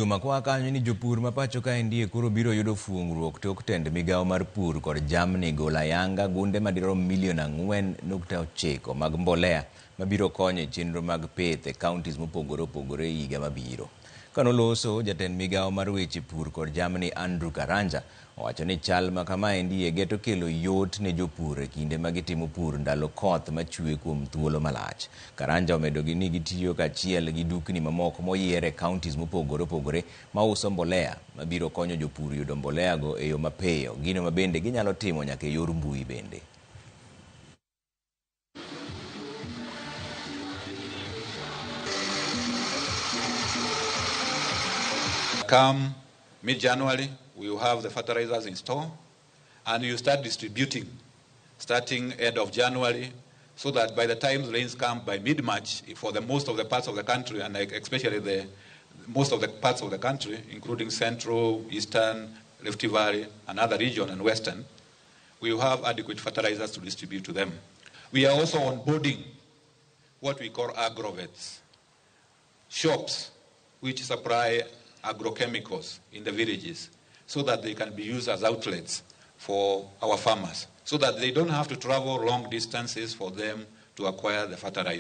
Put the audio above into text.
Juma kanyo ni jopur ma pacho kaendi koro biro yudo fuong'ruok tok tend migawo mar pur kod jamni golo ayanga gunde madirom milion 4.9 mag mbolea mabiro konyo e chenro mag pith e counties mopogore opogore e higa mabiro. Kanoloso, jatend migawo mar weche pur kod jamni Andrew Karanja owacho ni chal ma kamaendi e geto kelo yot ne jopur e kinde ma gitimo pur ndalo koth machwe kuom thuolo malach. Karanja omedo gi ni gitiyo kaachiel gi dukni mamoko moyier e counties mopogore opogore mauso mbolea mabiro konyo jopur yudo mbolea go e yo mapiyo, gino ma bende ginyalo timo nyaka e yor mbui bende. Come mid-January, we will have the fertilizers in store, and you start distributing starting end of January, so that by the time the rains come by mid-March, for the most of the parts of the country, and especially the most of the parts of the country, including Central, Eastern, Rift Valley, and other region, and Western, we will have adequate fertilizers to distribute to them. We are also onboarding what we call agrovets, shops which supply agrochemicals in the villages so that they can be used as outlets for our farmers, so that they don't have to travel long distances for them to acquire the fertilizer.